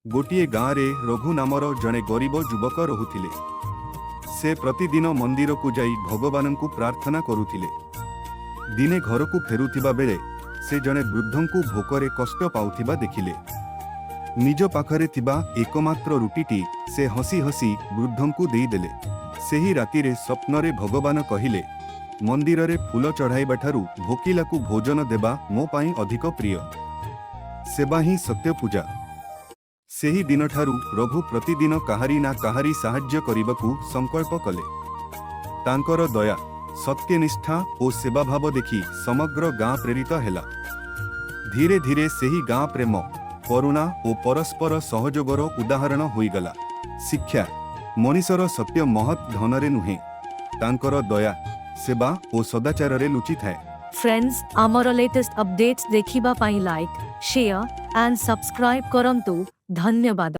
ଗୋଟିଏ ଗାଁରେ ରଘୁ ନାମର ଜଣେ ଗରିବ ଯୁବକ ରହୁଥିଲେ। ସେ ପ୍ରତିଦିନ ମନ୍ଦିରକୁ ଯାଇ ଭଗବାନଙ୍କୁ ପ୍ରାର୍ଥନା କରୁଥିଲେ। ଦିନେ ଘରକୁ ଫେରୁଥିବା ବେଳେ ସେ ଜଣେ ବୃଦ୍ଧଙ୍କୁ ଭୋକରେ କଷ୍ଟ ପାଉଥିବା ଦେଖିଲେ। ନିଜ ପାଖରେ ଥିବା ଏକମାତ୍ର ରୁଟିଟି ସେ ହସି ହସି ବୃଦ୍ଧଙ୍କୁ ଦେଇଦେଲେ। ସେହି ରାତିରେ ସ୍ୱପ୍ନରେ ଭଗବାନ କହିଲେ, "ମନ୍ଦିରରେ ଫୁଲ ଚଢ଼ାଇବା ଠାରୁ ଭୋକିଲାକୁ ଭୋଜନ ଦେବା ମୋ ପାଇଁ ଅଧିକ ପ୍ରିୟ। ସେବା ହିଁ ସତ୍ୟ ପୂଜା।" ସେହି ଦିନଠାରୁ ରଘୁ ପ୍ରତିଦିନ କାହାରି ନା କାହାରି ସାହାଯ୍ୟ କରିବାକୁ ସଂକଳ୍ପ କଲେ। ତାଙ୍କର ଦୟା, ସତ୍ୟନିଷ୍ଠା ଓ ସେବାଭାବ ଦେଖି ସମଗ୍ର ଗାଁ ପ୍ରେରିତ ହେଲା। ଧୀରେ ଧୀରେ ସେହି ଗାଁ ପ୍ରେମ, କରୁଣା ଓ ପରସ୍ପର ସହଯୋଗର ଉଦାହରଣ ହୋଇଗଲା। ଶିକ୍ଷା: ମଣିଷର ସତ୍ୟ ମହତ୍ ଧନରେ ନୁହେଁ, ତାଙ୍କର ଦୟା, ସେବା ଓ ସଦାଚାରରେ ଲୁଚିଥାଏ। ଫ୍ରେଣ୍ଡସ୍, ଆମର ଲେଟେଷ୍ଟ ଅପଡେଟ୍ସ ଦେଖିବା ପାଇଁ ଲାଇକ୍, ସେୟାର ଆଣ୍ଡ ସବସ୍କ୍ରାଇବ୍ କରନ୍ତୁ। ଧନ୍ୟବାଦ।